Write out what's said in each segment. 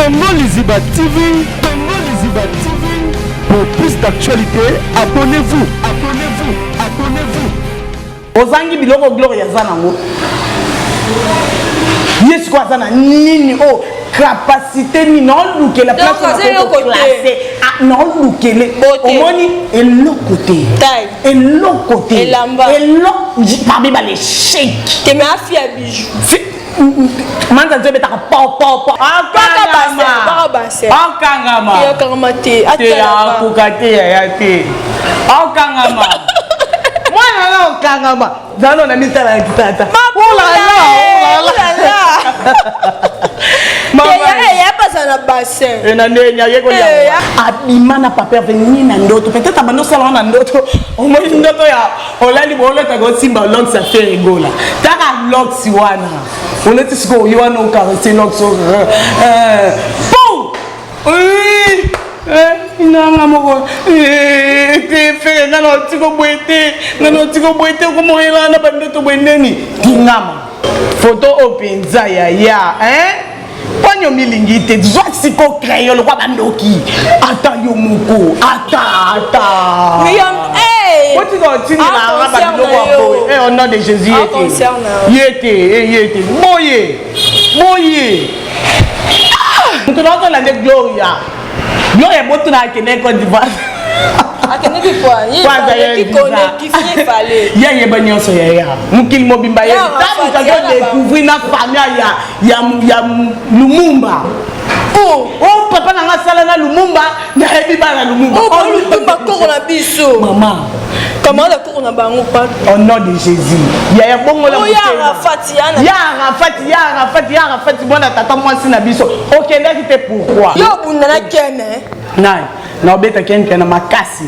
Congo Liziba TV, Congo Liziba TV. Pour plus d'actualités, abonnez-vous, abonnez-vous, abonnez-vous. Ozangi biloko Gloria aza nango. Ye sikoyo aza na nini oyo oh, capacité nini naolukela place nakokoklasse ah, naolukele omoni eloko te eloko te eloko parmi ba l'échec te mais afi ya bijou manza nzo ebetaka po po po akangama akangama te akoka te yaya te akangama mwana na okangama zalo na mitala ya kitata aza na bassin eh, na ndenge ayekolia eh, abima na papa Herve ni na ndoto peut-être abanda osala wana ndoto omoni ndoto ya olali boolotaka osimba lox ya Ferre Gola taka lox wana oloti sikoyo oyo wana okarese lox eh, po nanga moko te Ferre nga na otiko boye te nga na otiko boye te okomoyela na bandoto boye ndeni tingama foto oyo mpenza yaya hein poni omilingi te zwa siko crayon lokwa bandoki ata yo moko ata ata otika otindelanga babiloko ya boye eh, au nom de jésus ye te ye te eh, ye te boye boye ah! moto naozola nde gloria gloria botuna akende cote d'ivoire akendeki kwa ye ayeba nyonso yaya mokili mobimba ye ntango kaki odecouvrir na famille ya ya, ya lumumba oh. oh papa na nga asala na lumumba nayebi bana lumumba oh, lumumba koko na biso mama camarade ya koko na bango pa au nom de jésus yaya bongola oh, ya arafati ya arafati ya arafati ya arafati mwana tata mwasi na biso okendaki te pourquoi yo obunda na kene nani naobeta ken mpiana makasi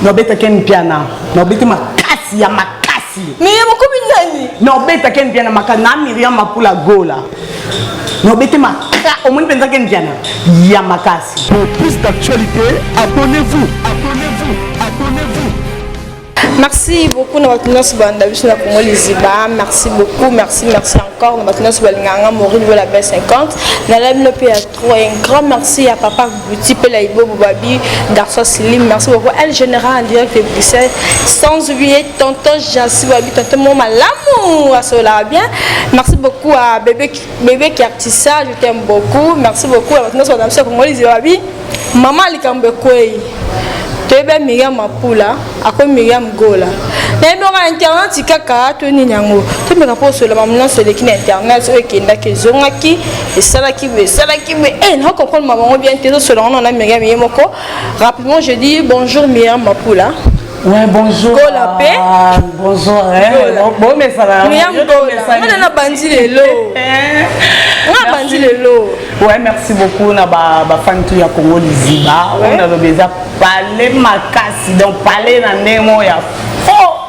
naobeta ken mpiana naobeti makasi ya makasi mais ye mokomi nani naobeta ken mpiana makasi na miriam mapula gola naobeti maka omoni mpenza ken mpiana ya makasi. Pour plus d'actualité, abonnez-vous, abonnez-vous, abonnez-vous. Merci beaucoup na bato nyonso balanda biso na Congo Liziba. Merci beaucoup, merci, merci encore na bato nyonso balingaka nga Maureen Vola B50. Nalali bino mpe ya trop un grand merci à papa Guti mpe la Ibobo Babi, garçon Slim. Merci beaucoup. El Général en direct de Bruxelles. Sans oublier tonton Jassi Babi, tonton Mo Malamu, asolaka bien. Merci beaucoup à bébé bébé Kertissa, je t'aime beaucoup. Merci beaucoup à bato nyonso balanda biso na Congo Liziba Babi. Mama likambo ekwei. Toyeba Miriam Mapula, akomi Miriam Gola. Nayebi yango na internet kaka to nini yango. Tomeka mpo osola mamu nyonso eleki na internet oyo ekendaki ezongaki esalaki boye esalaki boye. Eh, na comprendre mamu yango bien te tosola yango na Miriam ye moko. Rapidement je dis bonjour Miriam Mapula. Ouais, bonjour. Gola pe. Ah, bonjour. Hein. Bon, mais ça va. Miriam Gola. Nga na bandi lelo. Nga bandi lelo. Ouais, merci beaucoup na ba ba fan tout ya Congo Liziba. Ouais. On a lobeza palais makasi donc palais na ndenge ya fort.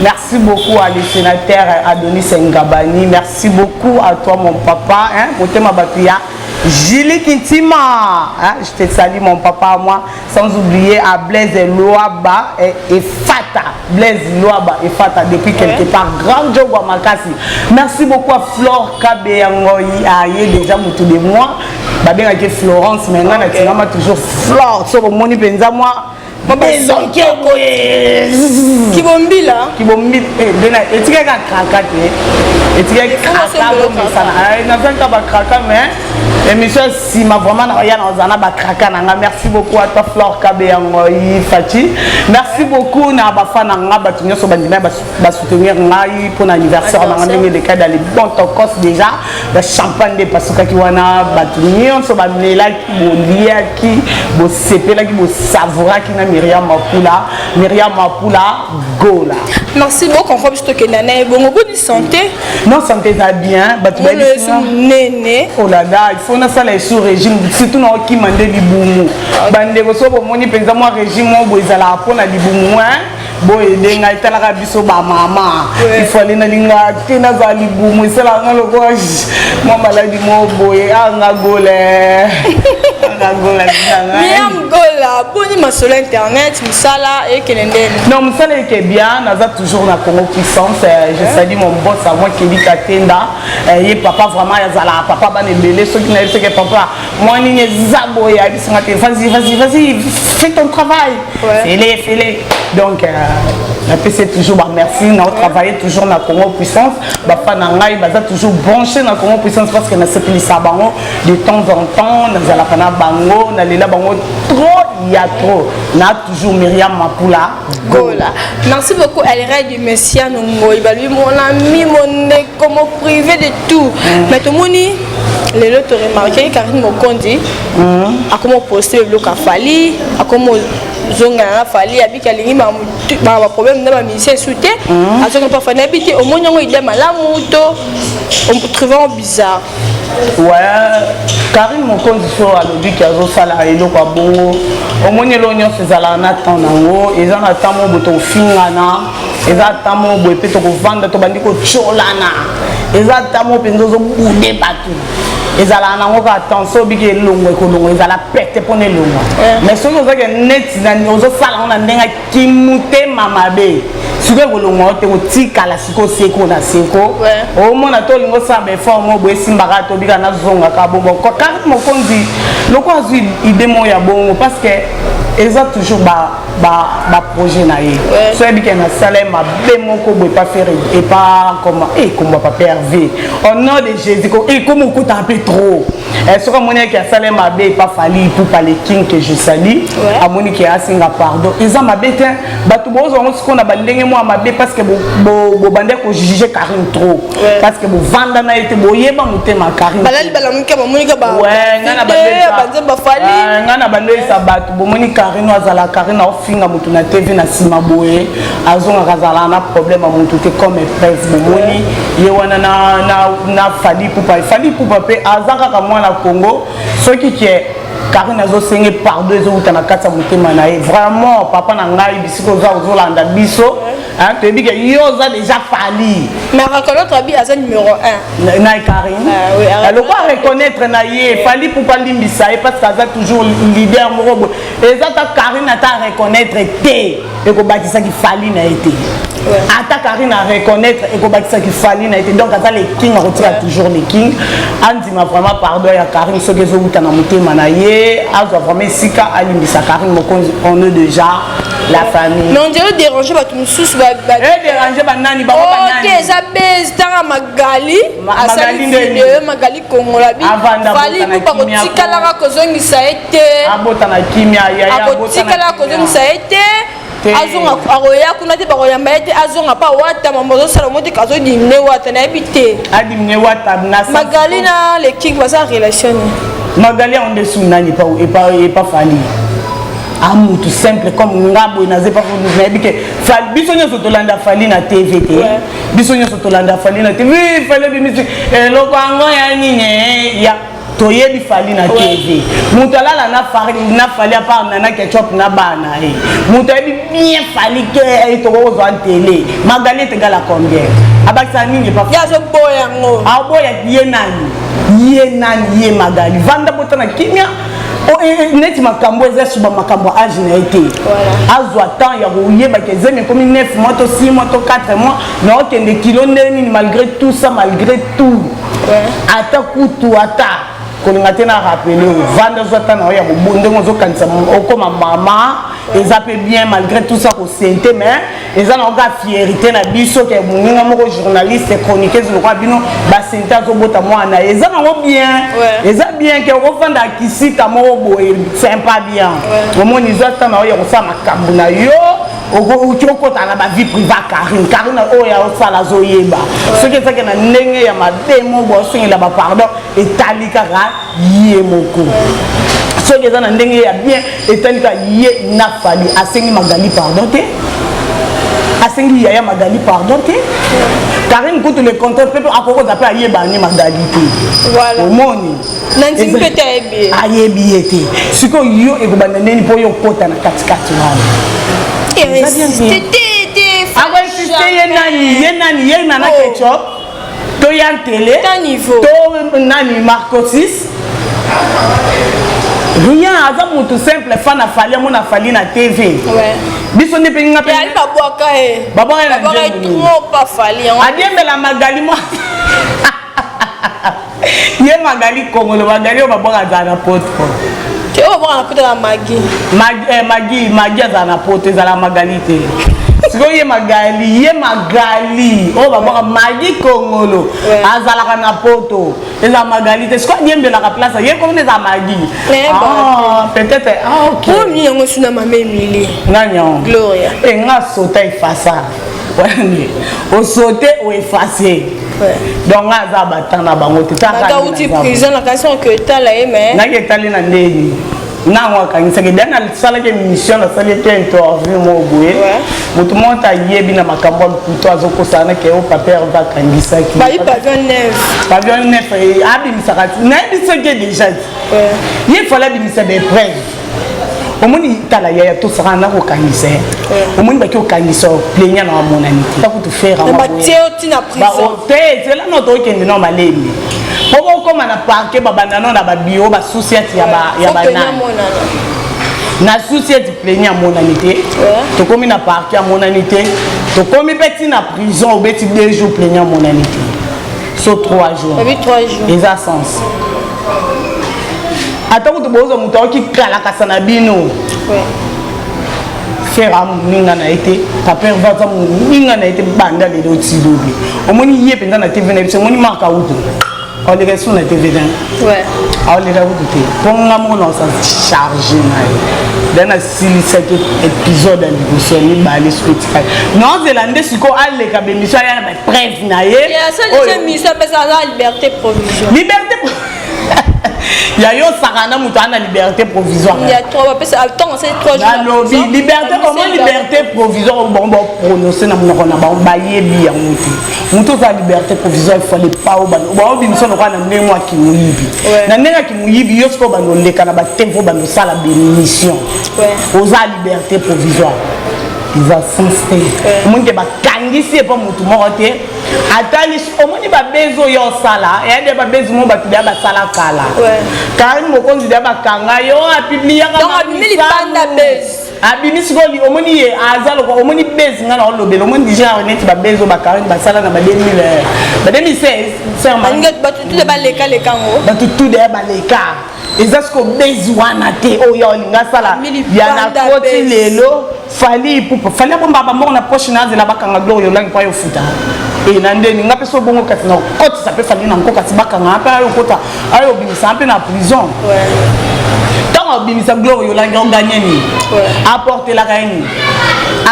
Merci beaucoup à le sénateur Adonis Ngabani. Merci beaucoup à toi mon papa hein, motema batuya. Julie Kintima, hein, je te salue mon papa à moi, sans oublier à Blaise Loaba et, et Fata, Blaise Loaba et Fata depuis quelque part, grand job à Makasi. Merci beaucoup à Flore Kabeyangoyi, à ye déjà mutu de moi, babengaki Florence, mais nga natingama toujours Flore, soko moni penza moi bezonke boye kibombila kibombila eh, bena etikaki kaka kraka te etikaki kraka bomesana eh, nazangi kaka bakraka mais émission ya nsima vraiment nakoya nazala na bakraka na nga merci beaucoup à toi flore kabeyangoyi faci merci beaucoup na bafa na nga bato nyonso bandima basoutenir ngai mpo na anniversaire na nga ndenge eleka dans les bons tokos déjà bachampagne nde epasukaki wana bato nyonso bamelaki boliaki bosepelaki bosavouraki na miriam mapula miriam mapula gola merci beaucoup encore biso tokenda na ye bongo boni santé non santé eza bien bato nene olala il faut nasala esu régime surtout na okima nde libumu bandeko so bomoni mpenza mwa régime oyo boye ezalaka mpo na libumu boyede ngai talaka biso bamama ifale nalinga te nazala libumu esalaka nga lokola mwa maladi moko boye anga ah, gole. Miriam Gola, boni masolo internet, musala ekende ndeni. Non, musala eke bien, naza toujours na Congo puissance. Je salue mon boss à moi Kelly Katenda. Ye papa vraiment yazala papa bana ebele soki na yebisaki papa moi nini eza boye ayebisanga te vas-y vas-y vas-y fais ton travail. Ouais. Fais-le, fais-le. Donc napesi toujours ba merci na travailler toujours na Congo puissance. Ba fan na ngai baza toujours branché na Congo puissance parce que nasepelisa bango de temps en temps, nazalaka na bango, nalela bango trop ya trop. Na toujours Myriam Mapula Gola. Merci beaucoup El du Messia Ngoy balui mon ami mon comme privé de tout. Mais tomoni lelo to remarqué Karine Mokondi akoma poster biloko afali akoma zonga na Fally abiki alingi ba ba problème na ba musicien su te azonga pa Fally nayebi te omoni yango idée malamu to trouve bizarre. Ouais, Karine Mokonzi so alobiki azosala eloko ya bongo, omoni eloko nyonso ezalaka na temps nango, eza na temps moko boye tokofingana, eza temps moko boye mpe tokovanda tobandi kotyolana, eza temps moko mpenza ozobude bato, ezalaka nango kaka temps. So obiki elongo ekolongo ezala pete mpona elongwa, mais soki ozaki neti ozosala yango na ndenge kimutema mabe, sikoyo ekolongwa yo te, kotikala sikoyo seko na seko. Omona to olingi osala baeffort moko boye esimbaka to obika nazongaka bongo. Karine Mokonzi loko azwi idée moko ya bongo parce que eza toujours baprojet na ye. So yebi ke nasala ye mabe moko boye epa Ferre epa koma ekomba papa Hervé au nom de Jésus ekoma okota mpe trop. Soki amoni eke asala ye mabe epa Fally Ipupa le king que je salue, amoni ke asenga pardon, eza mabe te. Bato bozwa yango sikoyo na bandenge mwa mabe parce que bobande kojuge Karine trop parce que bovanda na ye te, boyeba motema Karine. Balali balamuki bamonika. Ngai na bandoyesa bato bomoni Karine azala Karine aofinga motu na TV na nsima boye, azongaka azala na problème ya motu te comme épreuve. Bomoni ye wana na Fally Ipupa. Fally Ipupa mpe aza kaka mwana Congo. Soki ke Karine azosenge pardon ezowuta na kati ya motema na ye, vraiment papa na ngai, bisika oza ozolanda biso, toyebi ke yo oza déjà Fally. Mais reconnaître abi aza numéro 1 na Karine, lokola reconnaître na ye Fally Ipupa limbisa ye parce que aza toujours leader moko boye. Eza ta Karine ata reconnaître te, ekobakisaki Fally na ye te. Ata Karine a reconnaître, ekobakisaki Fally na ye te. Donc aza le king, akotika toujours le king. Andima vraiment pardon ya Karine soki ezowuta na motema na ye, azwa vraiment esika alimbisa Karine Mokonzi. On est déjà la famille. Mais on dirait déranger bato mosusu. Déranger banani? Bango banani? Te, eza base ntanga Magali asali video. Magali Kongola bi Fally Ipupa kotikalaka kozongisa ye te. Abota na kimia. Akotikalaka kozongisa ye te, azonga akoya kuna te, bakoyamba ye te, azonga mpa Wata. Mama ozosala mo te, azodimine Wata, nayebi te. Adimine Wata na Magali na le king baza relation ni. Magali yango nde su nani epa Fally? Amutu simple comme nga boye naza epa, nayebi ke biso nyonso tolanda Fally na TV te, biso nyonso tolanda Fally na TV. Fally ebimisi eloko yango ya nini ya toyebi Fally na TV. Moto alala na Fally à part Nana Ketchup na bana ye, moto ayebi bien Fally ke tokokozwa tele. Magali est égal à combien? Abakisa nini? Ye azoboya yango. Aboya ye nani? Ye nani? Ye Magali vanda bota na kimia neti makambo eza suba makambo ya age na ye te. Azwa temps ya koyebaka ezemi ekomi 9 mois to 6 mois to 4 mois na okende kilo ndenge nini. Malgré tout ça, malgré tout, ata kutu ata kolinga te na rappeler, ovanda ozwa ta na yo ya ndenge ozokanisa okóma mama, eza mpe bien. Malgré tout ça kosente, mais eza na oka fierté na biso ke moninga moko journaliste chroniqueuse lokola bino basente azobota mwana ye, eza nango bien. Eza bien ke okofanda kisita moko boye sympa bien. Omoni, ezwa ta na yo ya kosala makambo na yo, okoki okota na bavie privée Karine. Karine oyo aosala azoyeba soki ezaki na ndenge ya mabe mo boye osengela bapardon, etali kaka ye moko. Soki eza na ndenge ya bien, etali kaka ye na Fally. Asengi Magali pardon te, asengi yaya Magali pardon te. Karine kutu le contraire mpe akokoza mpe ayebani Magali te, omoni. Nandimi mpe te ayebi ye. Ayebi ye te. Sikoyo yo ekobanda ndeni mpo yo okota na katikati wana? Akoinsiste ye nani? Ye nani? Ye Nana Ketchup to ya ntele to nani? Marcosis. Rien, aza mutu simple, fan afali, amona afali na TV. Biso nde mpe nga mpe babwaka ye. Babwaka ye na Babwaka ye nzembo nini? trop afali yango. Adiembela Magali mwa ye Magali Kongolo, Magali oyo babwaka azala na poto. Te, oyo babwaka na poto na Magi. Magi, Magi azala na poto, ezala Magali te. Sikoyo ye Magali, ye Magali oyo babwaka Magi Kongolo azalaka na poto, ezala Magali te. Sikoyo adiembelaka place ye komona ezala Magi. Ah, peut-être, ah, ok. Oyo nini yango esuna mama Emilie? Nani yango? Gloria. E nga sota efasa wani osote oefase. Donc nga aza batan na bango te. Maga uti prison na kasi oke etala ye mais naki etali na ndeni nango akangisaki da nasalaki émission, nasali ete interview moko boye, moto moko te ayebi na makambo ya lokuto azokosana na ke o paper akangisaki. Bayi pavillon 9. Pavillon 9 abimisaka, nayebi soki déjà ti ye fale abimisa baépreuve. Omoni, tala yaya, tosaka na kokangisa ye. Omoni baki kokangisa plaignant na amonani te kutu faire. Batie yo ntina prison. Te, zela no, tokende no malembe po bokóma na parquet, babanda no na babiro basusi ati ya banani na susi eti plaignant amonani te. Tokómi na parquet, amonani te. Tokómi mpe ntina prison, obeti 2 jours, plaignant amonani te, so 3 jours. Babi 3 jours. Eza sens ata kutu bozwa moto aoki kalakasa na bino. Frère amoninga na ye te, papa Herve aza moninga na ye te. Banda lelo ti lobi, omoni ye mpenza na TV na biso. Omoni Mark Auto aoleka so na TV te, aoleka kutu te, mpo nga moko na osa charge na ye. Da nasilisaki épisode ya liboso, ya mibale soki etikali, naozela nde sikoyo aleka bémission, aya na bapreuve na ye. Émission apesa aza liberté provisoire. Liberté ya yo osaka na moto aza na liberté provisoire. Nalobi liberté, comment liberté provisoire? Bango baprononce na monoko na bango, bayebi yango te. Moto oza liberté provisoire, ifale pa baobimisa lokola na ndenge mwa kimoyibi, na ndenge ya kimoyibi. Yo sikoyo bando oleka na batv, bando osala bémission, oza liberté provisoire, eza sens te. Omoni ke bakangisi ye mpo motu moko te atali. Omoni babezi oyo osala eya de babezi mo bato deya basala kala. Karine Mokonzi deya bakanga yo, apubliaka. Abimi sikoyo, omoni ye aza lokwa. Omoni bezi nga na olobela, omoni déjà neti babezi oyo bakarine basala na ba 2000, ba 2016. Bato tu de balekaleka yango. Bato tu deya baleka, eza sikoyo bezi wana te oyo olinga asala ya na koti lelo. Fally Ipupa, Fally abomba bambongo na poche na azela bakanga Gloire Olangi mpo ayofuta e na ndeni. Nga mpe so bongo, kasi na kokotisa mpe Fally na nko, kasi bakanga mpe ayokota, ayobimisa mpe na prison. Ntango abimisa Gloire Olangi, oganye nini? Aportelaka ye nini?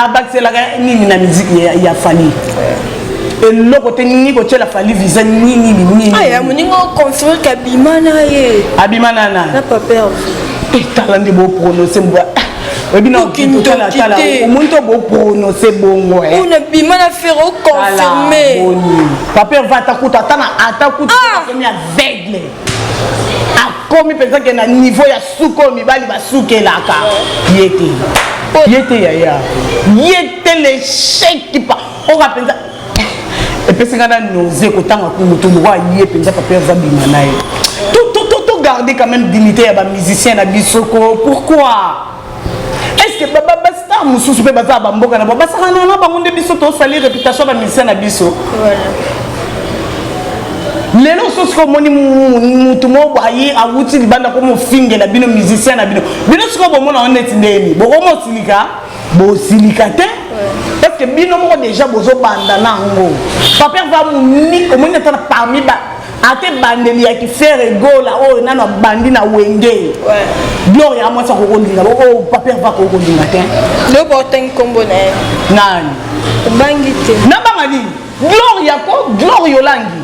Abakiselaka nini na miziki ya Fally? Eloko te. Nini kotiela Fally visa nini nini? Moninga oconfirme ke abima na ye. Abima na na paper. Tala nde boprononce, oyebi na tala, omoni to boprononce bongo. Bima na Ferre, oconfirme. Paper va ata kutu, ata na ata kutu akomi aveugle, akomi mpenza ke na niveau ya suka oyo mibali basukelaka. Ye te, ye te yaya, ye te. L'échec pa oka mpenza epesi nga na nausée kotanga moto moko aye mpenza paper eza bima na ye. To garder quand même dignité ya bamusicien na biso ko. Pourquoi est ce que bastar mosusu mpe baza bamboka na bango, basakana na bango nde biso tosali réputation ya bamusicien na biso? Lelo so sikoyo omoni mutu moko aye awuti libanda ko mofingela bino musicien na bino, bino sikoyo bomona ngo neti ndeni bokomosilika, bosilika te, parce que bino moko déjà bozobanda na yango. Paper va moni, omoni ata na parmi ba ate bandeli ya kiFerre Gola oyo nano abandi na Wenge, Gloire ya mwasi akokolinga oyo paper va akokolinga te. Loko otangi nkombo na ye. Nani? Obangi te. Nabanga nini? Gloire yako, Gloire Yolangi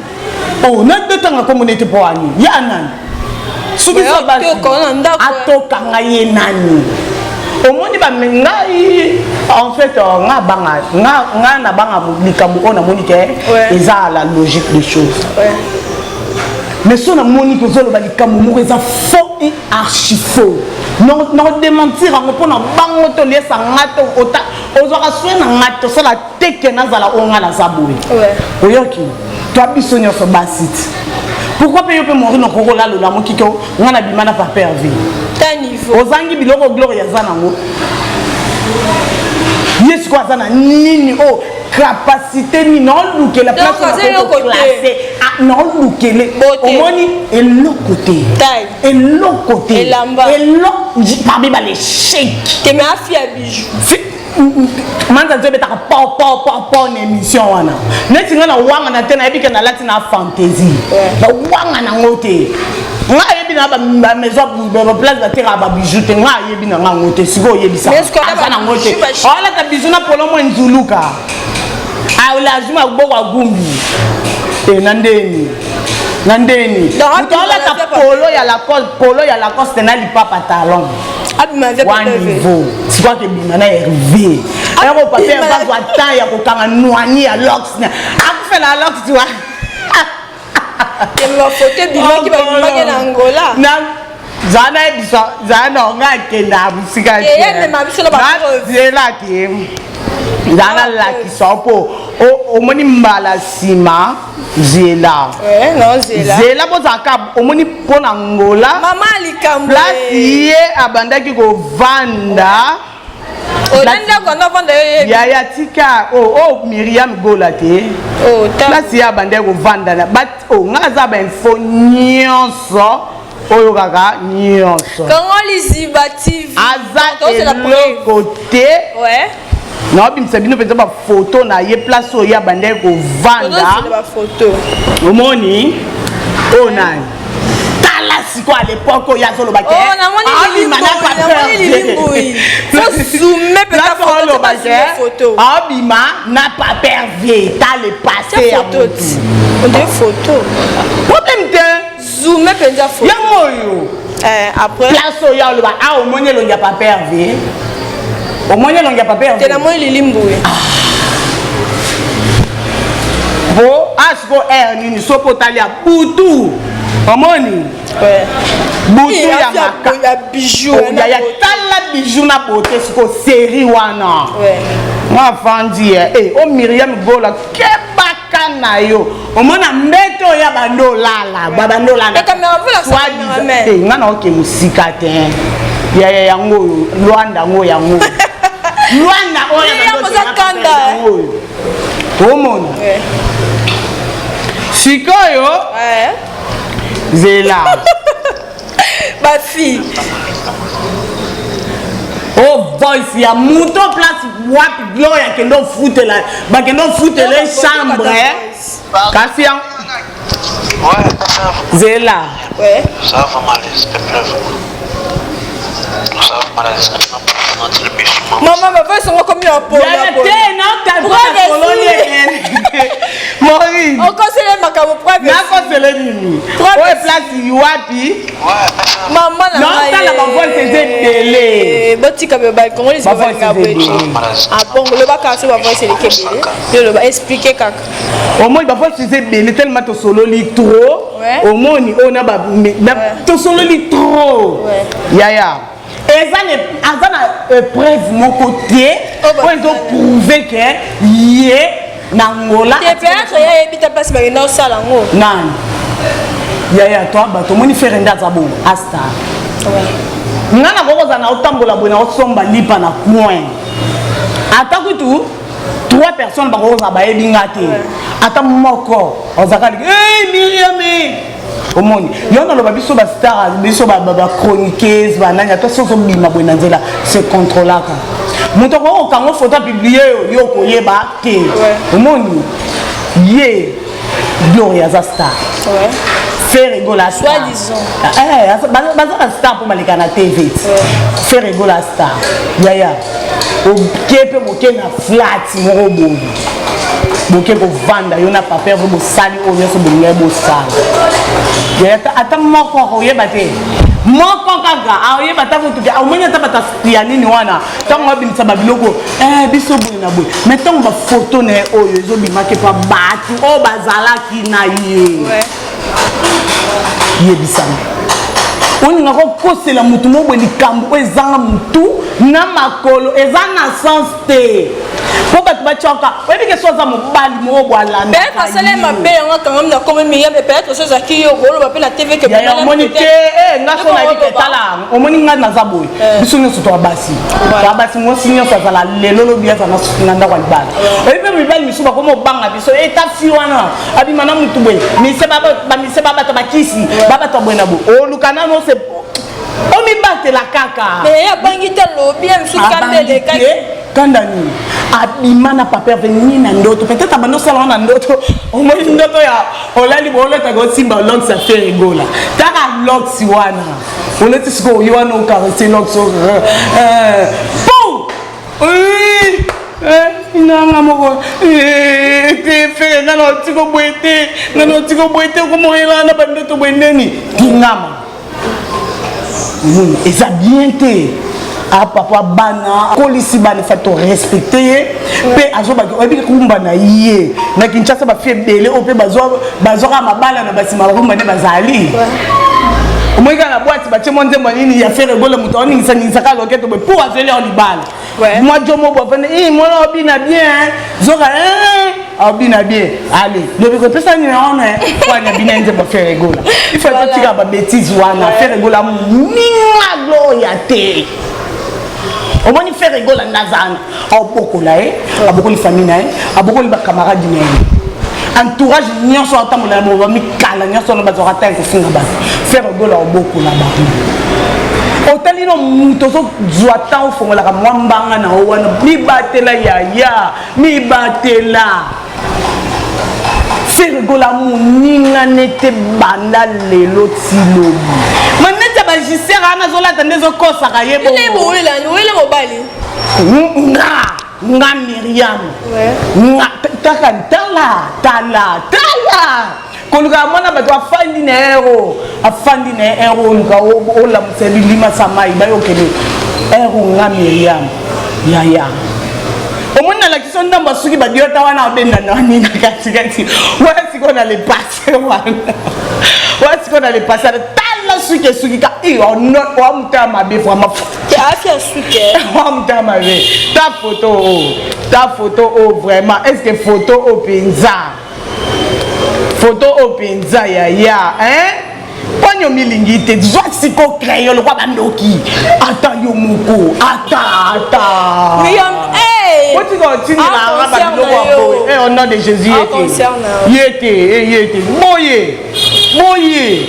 oh, natanga nkombo nete mpo ani ya nani? Soki so basi atokanga ye nani? Omoni bame ngai, en fait nga banga nga na banga likambo oyo namoni ke eza la logique des choses, mais so namoni kozoloba likambo moko eza faux et archi faux, nakodémentir yango mpona bango toliesa nga te. Ozwaka swe na nga tosala teke nazala oyo nga naza boye. Oyoki, toa biso nyonso basi ti. Pourquoi mpe yo mpe Morine okoki olala olamuki ke nga na bima na papa Herve? Ta niveau. Ozangi biloko Gloria aza nango. Ye sikoyo aza na nini? Oyo capacité nini naolukela Donc, place aza eloko te. classe naolukele? Beauté. Omoni eloko te. Taille. Eloko te. Elamba. Elo parmi balechec. Te, mais afi ya bijou. Manza nzo ebetaka po po po po na émission wana, neti nga na wangana te, nayebi ke nalati na fantaisie. Nawanga nango te. Nga ayebi na bamaison, baplace batekaka babijou te. Nga ayebi na nga yango te. Sikoyo oyebisa Mais est-ce que aza nango te. bijou Olata bijou na polo mo nzuluka, azwi maboko agumbi e na ndeni na ndeni. Donc, Moto alata abima na polo ya Lacoste, polo ya Lacoste na lipapa talon. Abima ve Wa niveau sikoyo akebima na Herve ayako papa Herve azwa temps ya kokanga nwani ya lox, akufela lox wa. Te, bafoto ebimaki, babimaki na Angola. Na zala nayebisa, zala na nga akenda mosika. Te, ye amema biso na bapreuve. Zela te, zala nalakisa mpo omoni mbala nsima, zela. Ouais, non, zela. Zela, bozalaka omoni mpo na Ngola. Mama likambo. Place ye abandaki kovanda. Ona ndako anda vanda yo yebi. Yaya, tika o oh, Miriam Gola te. Oh, ta Place ye abandaki kovanda na bat o nga aza bainfo nyonso oyo kaka nyonso. Congo Liziba TV. Aza Tozela preuve. eloko te. Naobimisa bino mpenza bafoto na ye, place oyo ye abandaki kovanda. Tozela bafoto. Omoni oyo nani? Tala sikoyo, à l'époque oyo azoloba ke Oh, namoni abima na Lili Mbuyi, namoni Lili Mbuyi. Faut zoomer mpenza photo, tia bazoomer photo. Abima na papa Herve, ta le passé Tia ya photo motu. ti. On dirait photo. Problème te. Zoomer mpenza photo. Yango oyo. Eh, après. Place oyo aloba a, omoni elongi ya papa Herve? Omoni elongi ya papa Te, Herve? namoni Lili Mbuyi. Po a siko aire nini? Soki otali ya butu, omoni butu Eh, ya afia maka ya bijou. Oh, ya tala bijou na beauté. Siko série wana nga avandi ye eh, o Miriam Gola, kebaka na yo, omona mbeto oyo ya bando olala, babando olala. Eh, caméra, vola sa cameraman. Eh, nga na oke mosika te ya yango oyo Lwanda, yango yango Lwanda oyo ya Miriam, bando oza otelaka kanda, yango oyo omona. Sikoyo zela. Bafille. O voice ya moto, place wapi Gloria akende ofutela, bakende ofutela chambre kasi ya Ouais, ça va. Zela. Ça va vraiment les preuves. Ça va mal les Mama, bavoice yango komi ya Yaya te, naotasololi Maurine. Okosele makambo, preuve. Nakosele nini? Oyo place wapi? Mama na Naotala bavoice eza ebele. Botika bakongolisi Bavoice balinga boye. eza ebele. Ah bon, loba kaka so bavoice eleki ebele, yo loba, explique kaka. Omoni bavoice eza ebele tellement tosololi trop. Omoni oyo na tosololi trop. Yaya, eza aza na épreuve moko te Oh, oyo ezoprouve ke ye na Ngola. Te, peut-être ye ayebi ta place bakenda osala yango. Nani yaya to bato omoni Ferre nde aza bongo astar. Nga nakoki kozala na otambola boye, na osomba lipa na coin, ata kutu trois personnes bakoki kozala bayebi nga te, ata moko ozalaka liki hey, Miriam. Omoni yo naloba, biso bastar, biso bachroniqueuse, banani, ata so ozobima boye na nzela, se contrôlaka. Moto akoki kokanga photo, apublie yo, yo okoyeba te. Omoni ye Gloria aza star. Ferre Gola star. Soi-disant. Eh, baza ba star mpo baleka na TV. Ferre Gola star. Yaya, oke mpe boke na flat moko boye, boke kovanda yo na papa Herve, bosali oyo nyonso bolingai bosala. Yaya, ata moko akoyeba te, moko kaka akoyeba ata kutuki. Omoni ata bato ya nini wana, ntango babimisa babiloko eh, biso boye na boye, mais ntango bafoto na ye oyo ezobimaki mpa bato oyo bazalaki na ye, yebisanga olinga kokosela motu mo boye likambo oyo ezanga motu na makolo, eza na sens te. Mpo bato batiaka, oyebi ke so aza mobali moko bo alanda. Peut-être asala mabe yango akangami na kombo Miriam, mais peut-être so ezalaki yo okoloba mpe na TV ke Yaya, omoni te, eh, nga so nayebi ke tala, omoni nga naza boye. Biso nyonso toa basi. Toa basi, mwasi nyonso azala lelo lobi aza na ndako ya libala. Oyebi mpe mibali misusu bakoma obanga biso, eta fi wana abima na mutu boye, mise bamise babata bakisi, babata boye na boye. Oluka nano se omibatela kaka. Mais ye abangi te, alobi ye mosusu kanda elekaki. Kanda nini? Abima na papa Herve nini na ndoto, peut-être abanda osala wana na ndoto. Omoni ndoto ya olali bo olataka osimba lox ya Ferre Gola, taka lox wana olati sikoyo oyo wana ocaresse lox po inanga moko te Ferre, nga na otiko boye te, nga na otiko boye te, okomoyela na bandoto boye ndeni tingama. Omoni eza bien te. Apapa bana akolisi bana, fa to respecte ye mpe azobaki. Oyebi kumba na ye na Kinshasa, bafi ebele oyo mpe bazwaka mabala na basima bakumba nde bazali. Omoni kaka na boîte batie mwa nzembo nini ya Ferre Gola, moto aoningisa ningisaka loketo boye mpo azweli ao libala. Mwa jomo bo afandi, mwana obina bien, zoka aobina bien, allez lobi kopesa numéro na wana bina nzembo Ferre Gola. Il faut totika babêtise wana. Ferre Gola moninga gloria te. Omoni Ferre Gola ndazana aobokola ye, abokoli famille na ye, abokoli bacamarade na ye, entourage nyonso atambola na bango, bamikala nyonso wana bazwaka ta kofinga bato. Ferre Gola obokola bango. Otali no moto ozozwa ta ofongolaka mwa mbanga na yo wana, mibatela yaya, mibatela. Ferre Gola moninga nete banda lelo ti lobi. Maneti ya bagissere wana azolata nde ezokosaka ye. Bongo mobali. Nga Miriam, nga taka tala tala tala koluka mwana bato afandi na ero, afandi na ero, oluka olamusa bilima sa mai bayokende ero. Nga Miriam yaya, omoni nalakisi yo ndambo asuki badiota wana abenda nani na katikati wana. Sikoyo na le passé wana, wana sikoyo na le passé, tala suki esuki ka oa motema mabe vraiment. Afi asuki. Oa motema mabe. Ta photo oyo, ta photo oyo vraiment, est ce que photo oyo mpenza, photo oyo mpenza yaya, hein? Mponi omilingi te, zwa siko crayon lokwa bandoki, ata yo moko, ata ata otika otindelanga babiloko ya boye. Au nom de Jésus, ye te, ye te, ye te, boye boye.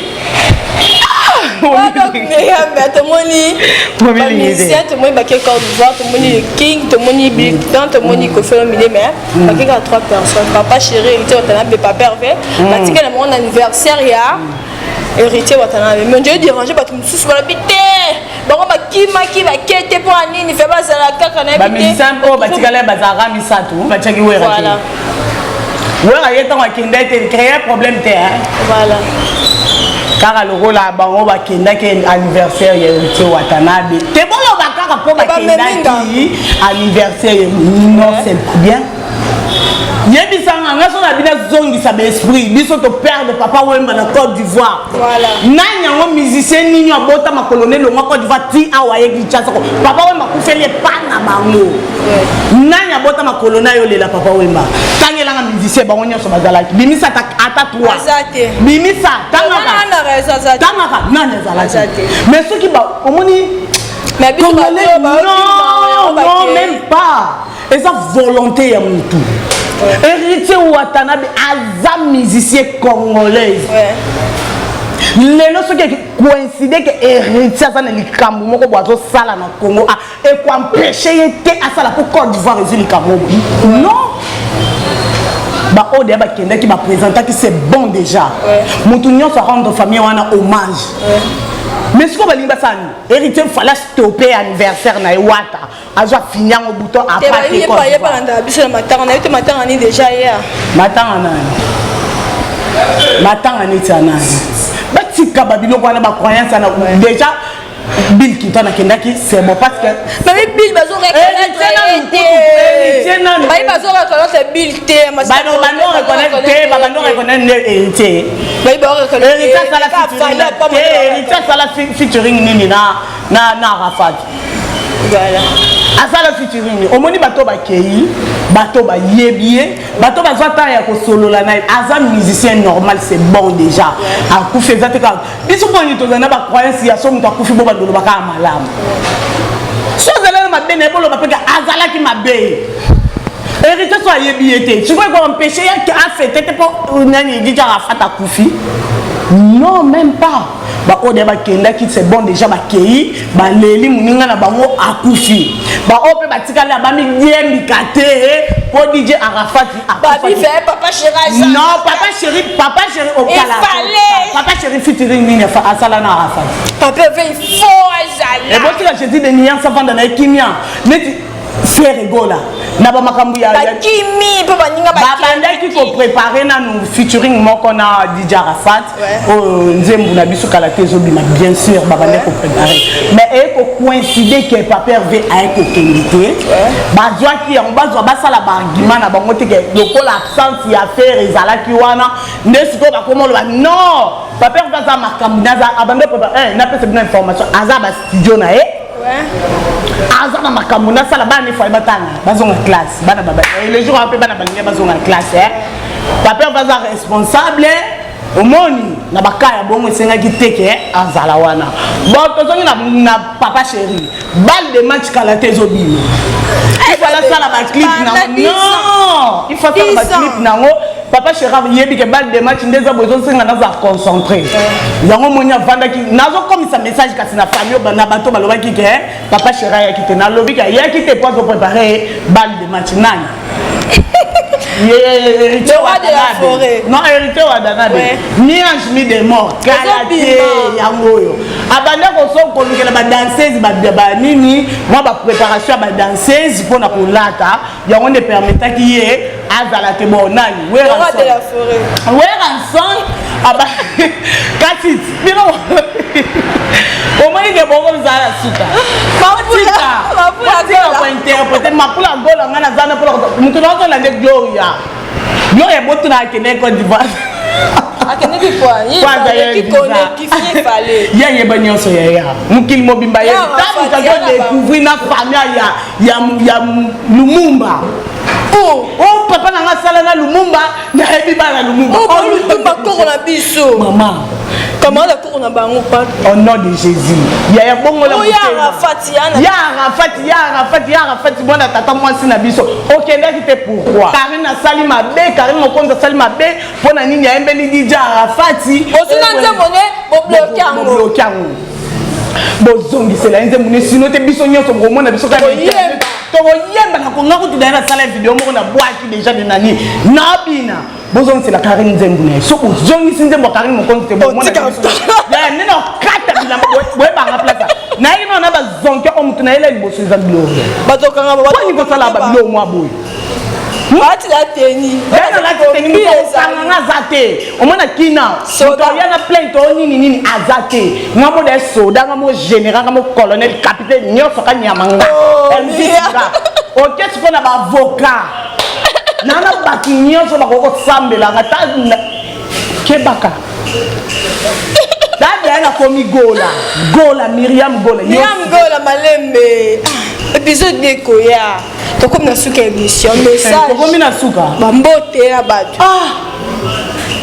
Tomoni bamusicien, tomoni bake Côte d'Ivoire, tomoni le King, tomoni Bill Clinton, tomoni Koffi Olomide, mais bake kaka trois personnes: Papa Chéri Héritier Watanabe, Papa Hervé batikala bango na anniversaire ya Héritier Watanabe. Mais nje déranger bato mosusu balobi te, bango bakimaki bake te mpo ya nini? Fe bazala kaka. Na bamusicien oyo batikala bazalaka misato, batiaki Wera te. Wera ye ntango akenda ete créer problème te. Voilà. Kaka lokola bango bakendaki anniversaire ya Héritier Watanabe te, boloba kaka mpo bakendaki anniversaire. Non, c'est bien. Yebisanga nga so na bino, azongisa baesprit. Biso toperdre Papa Wemba na Côte d'Ivoire. Nani yango musicien nini abota makolo ne longwa Côte d'Ivoire ti awa ye Kinshasa? Papa Wemba akufeli epa na bango. Nani abota makolo na yo lela Papa Wemba? Tangelanga musicien, bango nyonso bazalaki. Bimisa ata 3, bimisa, tangaka, tangaka nani azalaki. Mais soki omoni Congolais, non, non, même pas. Eza volonté ya mutu. Héritier Watanabe aza musicien congolaise. Lelo soki coïncide ke Héritier aza na likambo moko bo azosala na Congo, ekoempêche ye te asala mpo Côte d'Ivoire ezwi likambo? Non. Baoyo deya bakendaki, baprésentaki, c'est bon déjà. Motu nyonso arendre famille wana hommage. Mais sikoyo balingi basala nini? Héritier fallait stopper anniversaire na ye, Wata azwa fini yango bouton. Ayebalanda biso na matanga na ye te. Matanga nini déjà ya? Matanga nani? Matanga neti ya nani? Batika babiloko wana, bacroyance wana déjà. Bill Clinton akendaki, c'est bon, parce que Mais Bill bazo reconnaître te, bayi bazo reconnaître Bill te. Bando reconnaître te, babando reconnaître nde Héritier. Bayi ba reconnaître. Héritier asala featuring nini na Arafat? Voilà. Asala featuring, omoni bato bakei, bato bayebi ye, bato bazwa temps ya kosolola na ye. Aza musicien normal, c'est bon déjà. Akufi eza te kaka biso mponi tozali na bacroyance ya so moto akufi bo bandolo bakaka malamu. So azali na mabe na ye, boloba mpe azalaki mabe. Héritier so ayebi ye te, sikoyo ekoempêche ye afete te mpo nani? DJ Arafat akufi? Non, même pas. Baoyo deya bakendaki, c'est bon déjà, bakei, baleli moninga na bango akufi. Baoyo mpe batikali abamidiembika te mpo DJ Arafat. Non, papa chéri, papa chéri okala, papa chéri featuring nini asala na Arafat? Ebotika Jésus de nuance avanda na ye kimia neti Ferre Gola na bamakambo ya Bakimi mpo baninga. Babandaki koprépare nanu featuring moko na DJ Arafat, oyo nzembo na biso kala te ezobima. Bien sûr babandaki koprépare, mais eye kocoïncide ke papa Hervé aye kokende te. Bazwaki yango, bazwa basala baargument na bango te ke lokola absence ya Ferre ezalaki wana nde sikoyo bakoma oloba. Non, papa Hervé aza makambo, abandi prépare. Napesa bino information, aza bastudio na ye, aza na makambo nasala. Bana efali batanga, bazonga classe. Bana le jour mpe bana balingi bazonga classe. Papa Hervé aza responsable. Omoni na baka ya bongo esengaki te ke azala wana. Bon, tozongi na papa chéri, balle de match kala te ezobima. Il faut asala baclip nango. Non, il faut asala baclip nango. Papa chéri yebi ke balle de match nde eza boye, ezosenga naza concentré. Yango moni avandaki, nazokomisa message kasi na famille na bato balobaki ke papa chéri ayaki te. Nalobi ke ayaki te po azoprépare balle de match. Nani? Héritier Watanabe. Non, héritier Watanabe, mi ange mi démon, kala te. Yango oyo abanda koso kolukela badanseuse banini, mwa bapréparation ya badanseuse mpona kolata yango nde permetaki ye azala te. Bon, nani? Werrason. Kasi bino omoni ke bongo ozala suka kointerprete mapula gola. Ngai naza na mpona moto naozola nde Gloria. Gloria botuna akende Côte d'Ivoire. Akendeki kwa ye ayeba nyonso yaya mokili mobimba. Ye ntango azodécouvrir na famille ya Lumumba. O papa na nga asala na Lumumba, nayebi bana Lumumba. Lumumba koko na biso. Mama. Camarade koko na bango pa. Au nom de Jésus, yaya, bongola. Ya Arafat. Ya Arafat, ya Arafat, ya Arafat, mwana tata mwasi na biso, okendaki te pourquoi? Karine asali mabe, Karine Mokonzi asali mabe. Mpo na nini ayembeli DJ Arafati? Osuna nzembo ne, bobloke yango. Bobloke yango, bozongisela ye nzembo ne, sino te biso nyonso bokomona biso tokoyemba na konga. Kutu daye nasala video moko na bwaki déjà de nani nabina. Bozongisela Karine nzembo na ye. So bozongisi nzembo ya Karine Mokonzi te, nde na okata bilamba. Boyebanga place nayebi nao na bazonke oyo motu nayela liboso eza Gloria. Bazokanga. Poni kosala babilo mwa boye? Batila teni. Nalati teni, okanganga aza te. Omona kina moto aya na plainte o nini nini aza te. Nga mo da soda, nga mo général, nga mo colonel, capitaine, nyonso kanyama nga nga oke sikoyo na baavocat na bato nyonso bakoki kosambelanga. Ta kebaka tadaya nakomi Gola, Gola, Miriam Gola. Miriam Gola malembe. Épisode ekoya, tokomi na suka émission. Message. Tokomi na suka. Bambote ya bato. Ah,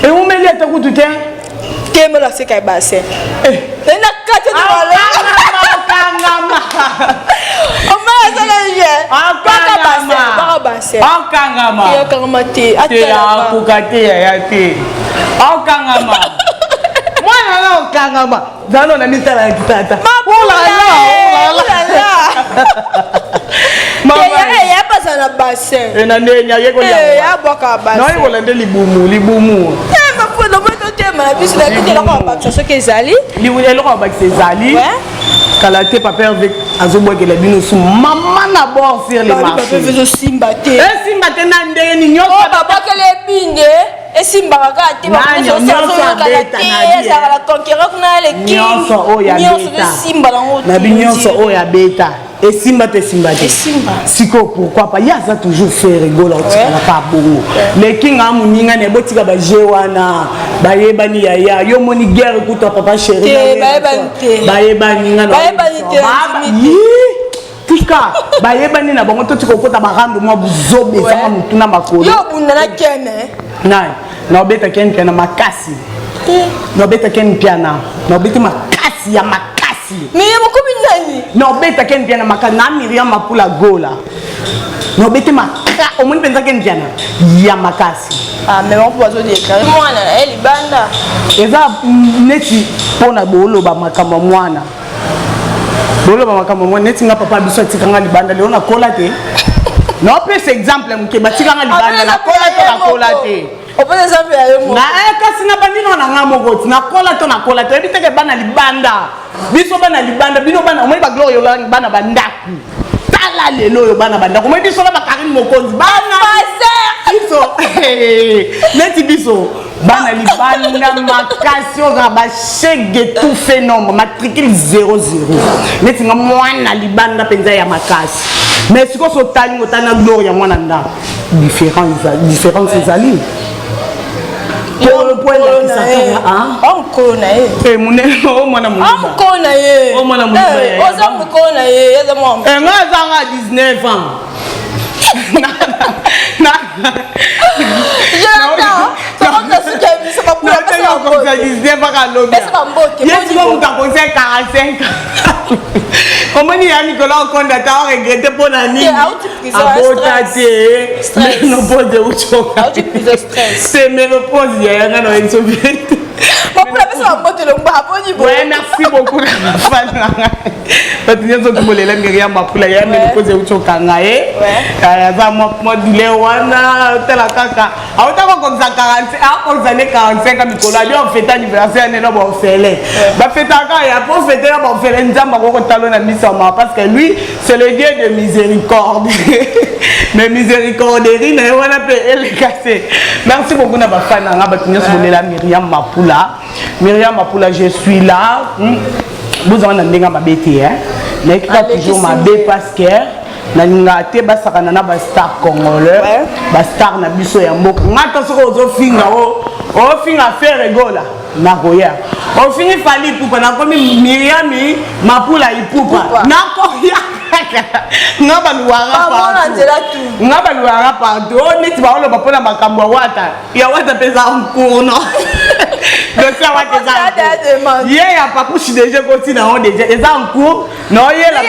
ewumeli ata kutu te. Temelo aseka ebase na kati. Okangama. Omar asala ye. Okangama. Okangama te. Te, akoka te yaya te. Okangama mwana na okangama zano na mitala ya kitata. Olala eya na bassin. Na ndeni ayekolabwaka. Nayekola nde libumu, libumu. Totema na biso na bino, eloko babakisa soki ezali? Eloko babakisa ezali kala te. Papa Herve azobwakela bino su mama na bord sur le marché. Ezosimba te. Esimba te na ndenge nini? Nyonso babwakela ebinge esimbaka kaka te. Ezalaka na conquérant kuna, le king. Nyonso oyo nyonso esimba nango. Na bi nyonso oyo abeta esimba te, esimba te. Sikoyo pourquoi pas? Ye aza toujours Ferre Gola, otikalaka bongo. Le king amoninga na botika baje wana bayebani. Yaya, yo moni guerre kuta papa chéri. Bayebani. Bayebani nga. Bayebani te. Tika bayebani na bango, totika kokota barando mwa buzoba ezanga motu na makolo. Yo obunda na Ken? Nani? Naobeta Ken Mpiana makasi, naobeta Ken Mpiana, naobeti makasi ya makasi. Mais ye mokomi nani? Naobeta Ken Mpiana makasi na Miriam Mapula Gola, naobeti makasi. Omoni mpenza Ken Mpiana ya makasi. Ah, mais bango mpo bazodéclarer mwana na ye libanda. Eza neti mpona booloba makambo ya mwana, boloba makambo mwana. Neti nga, papa biso atikanga libanda, lelo nakola te. Naopesa exemple moke: batikanga libanda, nakola to nakola te? Opesa exemple ya yo moko. Na kasi na bandino na nga moko ti nakola to nakola te, oyebi teke bana libanda, biso bana libanda, bino bana, omoni bagloire olangi, bana bandako, tala lelo oyo bana bandako, omoni biso na bakarine Mokonzi, bana biso neti biso bana libanda makasi, oyo bashege tout fait nombre matricule 00, neti nga mwana libanda mpenza ya makasi. Mais sikoyo so otali, otali na gloire ya mwana ndako, différence ezali po elakisa kaka Mokolo na ye. Monene o mwana. Mokolo na ye. O mwana. Oza mokolo na ye, eza mwa. Nga azanga 19 ans. Jonathan, tokomisa suki ya biso. Bakokomisa 19 akalobi ye siko moto akosa 45. Omoni ya mikolo akonda ta oregretter mpo na nini abota te. Ménopause eucoka te, ménopause yayanga na oyebiso. Mapula, pesa bambote, longwa aboni. Ouais, merci beaucoup na bafans na ngai, bato nyonso tobolela Miriam Mapula ya ménopause euti okanga ye, aza mwa douleur wana. Tala kaka auta kokokisa 45, akokisa nde 45 mikolo abi ofêter anniversaire neno baorphelin bafêtaka ya po fêter na baorphelin. Nzambe akokotalo na miso ya mawa, parce que lui, c'est le Dieu de miséricorde, mais miséricorderie na ye wana mpe eleka te. Merci beaucoup na bafans na nga, bato nyonso bolela Miriam Mapula. Miriam Mapula, je suis là. Bozanga na ndenge mabe te, nayeki kaka toujours mabe, parce que nalingaka te basakana na bastar congolais, bastar na biso ya mboka. Nga ta soki ozofinga, o ofinga Ferre Gola, nakoya. Ofingi Fally Ipupa, nakomi Miriami Mapula Ipupa, nakoya. Nga baluwaka partout, nga baluwaka partout. O neti baoloba mpona makambo ya Wata, ya Wata mpe eza en cours. Non, dossier ya Wata eza ye ya Papushi déjà ekoti na yango, déjà eza en cours. Naoyela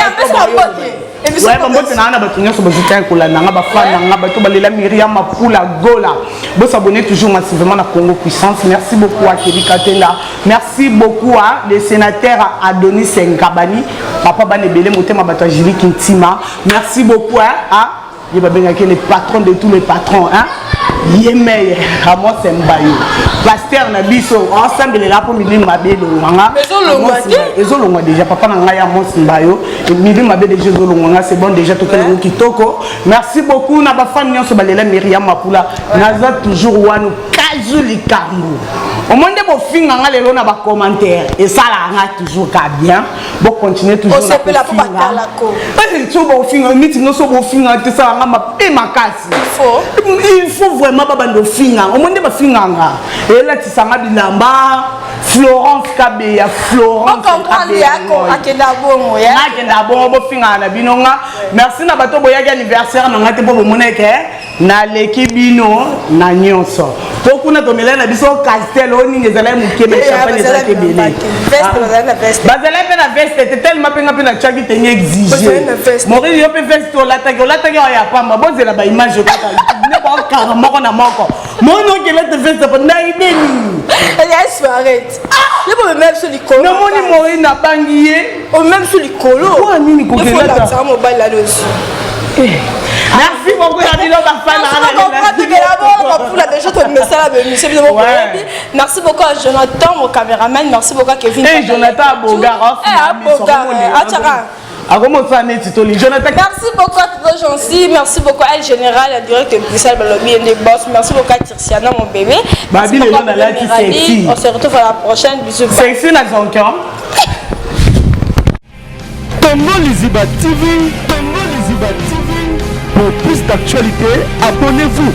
bambote na nga na bato nyonso bazotanga kolanda nga, bafans na nga, bato balela Miriam Mapula Gola. Bosabonner toujours massivement na Congo Puissance. Merci beaucoup à Keli Katenda, merci beaucoup à le sénateur Adonis Ngabani, papa bana ebele, motema bato ya Jili Kintima. Merci beaucoup à ye babengaki le patron de tous les patrons, hein? Ye meye Ramos Mbayo, pasteur na biso, asambelela mpo milimo mabe elongwa nga. Ezolongwa déjà, papa na ngai Amos Mbayo, milimo mabe déjà ezolongwa nga. C'est bon, déjà tokelango kitoko. Merci beaucoup na bafans nyonso balela Miriam Mapula. Naza toujours wana kazu likambo. Omoi nde bofinga nga lelo na bacommentaire, esalaka nga toujours ka bien. Bocontinue toujours na kofinga so bofinga neti nyonso, bofinga te, esalanga mabe makasi. Il faut vraiment babanda ofinga. Omoi nde bafinganga, elatisanga bilamba. Florence Kabeya, Florence. Akenda bongo, bofingaka na bino nga. Merci na bato boyaki anniversaire na nga te, mpo bomoneke naleki bino na nyonso, mpo kuna tomelai na biso castel oyo nini ezalaki moke, mais champagne ezalaki ebele. Bazalaki mpe na veste te, tellement mpe nga mpe natiaki tenue exige. Maurice, yo mpe veste olataki, olataki oyo ya pamba. Bozela baimage kaka nde baokanga moko na moko. Moni okelete veste po nai nini? Namoni Moi, nabangi ye. Omema biso likolo. Mpo nini kokelata? Mobali alosi. Merci beaucoup na bino bafans. Bafula déjà tomesala bémission bino bokoyebi. Merci beaucoup à Jonathan, mon caméraman. Merci beaucoup à Kevin. Hey, Jonathan Abogar. Abogar atiaka. Akomosala neti toli Jonathan. Merci beaucoup à Toto Jancy, merci beaucoup à El Général, à direct Bruxelles Balobi et des boss. Merci beaucoup à Tirsiana, mon bébé. Babi lelo nalati sexy. On se retrouve à la prochaine. Bisous. Sexy na zonkion. Congo Liziba TV, Congo Liziba TV. Pour plus d'actualités, abonnez-vous.